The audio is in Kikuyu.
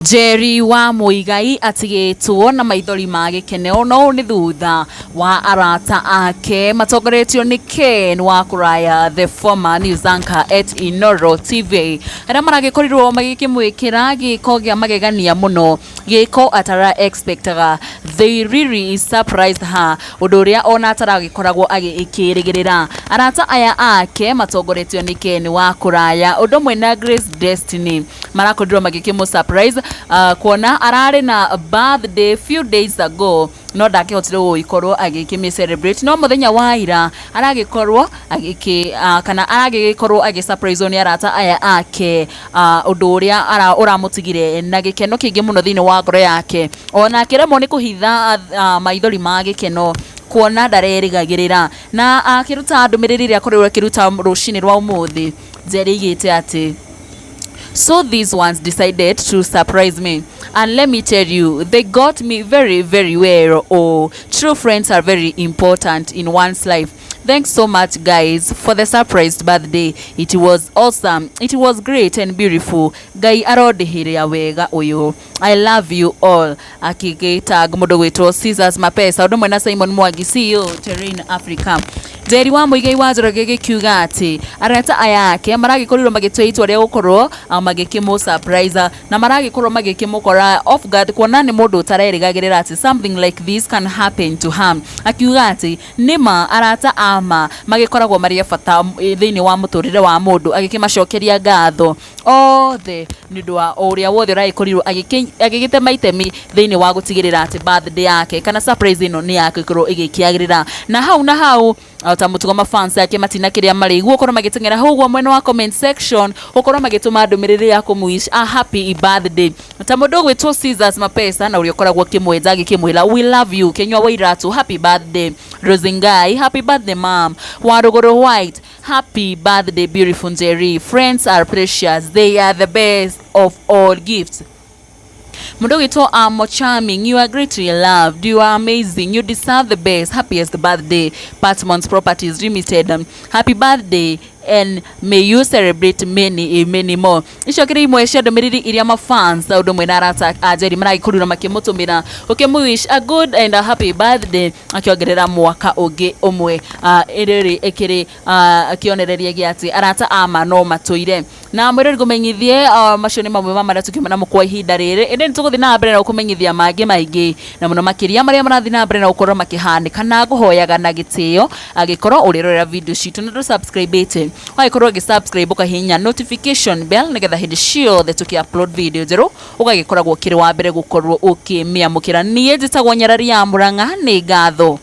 Njeri wa Muigai atigĩtwo na maithori ma gĩkeno na ũũ nĩ thutha wa arata ake matongoretio nĩ Ken wa Kũraya, the former news anchor at Inoro TV, arĩa maragĩkorirwo magĩkĩmwĩkĩra gĩko gĩa magegania mũno, gĩko atara expectaga. They really surprised her, ũndũ ũrĩa ona ataragĩkoragwo agĩkĩrĩgĩrĩra. Arata aya ake matongoretio nĩ Ken wa Kũraya ũndũ ũmwe na Grace Destiny marakorirwo magĩkĩmũ surprise kuona ararĩ na birthday few days ago no ndakĩhotire gũgĩkorwo agĩkĩmĩ celebrate, no mũthenya wa ira aragĩkorwo agĩkĩ kana aragĩkorwo agĩ surprise nĩ arata aya ake, ũndũ ũrĩa ũramũtigire na gĩkeno kĩingĩ mũno thĩinĩ wa ngoro yake, ona akĩremwo nĩ kũhitha maithori ma gĩkeno kuona ndarerĩgagĩrĩra. Na akĩruta ndũmĩrĩri ĩrĩa akorirwo akĩruta rũcinĩ rwa ũmũthĩ, Njeri aigĩte atĩ, "So these ones decided to surprise me. And let me tell you, they got me very, very well. Oh, true friends are very important in one's life. Thanks so much, guys, for the surprise birthday. It was awesome. It was great and beautiful. Ngai arondĩhĩria wega ũyũ. I love you all." Akĩgĩtag mũndũ gwĩtwo Caesars Mapesa ũndũ ũmwe na Simon Mwangi, CEO Terrain Africa. Njeri wa Muigai wa Njoroge gĩkiuga atĩ arata aya ake maragĩkorirwo magĩtua itua rĩa gũkorwo magĩkĩmũ surprise na maragĩkorwo magĩkĩmũkora off guard kuona nĩ mũndũ ũtarerĩgagĩrĩra atĩ something like this can happen to her. Akiuga atĩ nĩma arata ama magĩkoragwo marĩ a bata thĩinĩ wa mũtũrĩre wa mũndũ, agĩkĩmacokeria ngatho othe nĩ ũndũ wa ũrĩa wothe ũragĩkorirwo agĩgĩtema itemi thĩinĩ wa gũtigĩrĩra atĩ birthday yake kana surprise ĩno nĩ yagĩkorwo ĩgĩkĩagĩrĩra. Na hau na hau ta mũtugo mafans ake matina kĩrĩa marĩ gũkorwo magĩteng'era hau ũguo mwena wa comment section gũkorwo magĩtũma ndũmĩrĩri ya kũmwish a happy birthday, ta mũndũ ũgwĩtwo Caesars Mapesa na ũrĩa ũkoragwo ũkĩmwenja agĩkĩmwĩra, "We love you." Kenywa Wairatu, "Happy birthday." Rosingai, "Happy birthday, mom." Waruguru White, "Happy birthday, beautiful Njeri. Friends are precious, they are the best of all gifts." Mũndũ ũgwĩtwo Amo Charming, "You are greatly loved, you are amazing, you deserve the best. Happiest birthday." Patmos Properties Limited, "Happy birthday and may you celebrate many, many more." Icio kĩrĩ imwe cia ndũmĩrĩri iria mafans ũndũ ũmwe na arata a Njeri maragĩkorirwo makĩmũtũmĩra ũkĩmũwish a good and a happy birthday, akĩongerera mwaka ũngĩ ũmwe, ĩrĩrĩ ĩkĩrĩ kĩonereria gĩa atĩ arata ama no matũire. Na mwĩrĩ ngũmenyithie, macio nĩ mamwe ma marĩa tũkiuma namo kwa ihinda rĩrĩ, ĩndĩ nĩ tũgũthiĩ na mbere na gũkũmenyithia mangĩ maingĩ na mũno makĩria marĩa marathiĩ na mbere na gũkorwo makĩhanĩka. Na ngũhoyaga na gĩtĩo, angĩkorwo ũrĩrorera video citũ na ndũ-subscribe-ĩte, ũgagĩkorwo ũgĩ-subscribe, ũkahihinya notification bell, nĩgetha hĩndĩ ciothe tũkĩ upload video njerũ ũgagĩkoragwo ũkĩrĩ wa mbere gũkorwo ũkĩmĩamũkĩra. Niĩ njĩtagwo Nyarari ya Mũrang'a, nĩ ngatho.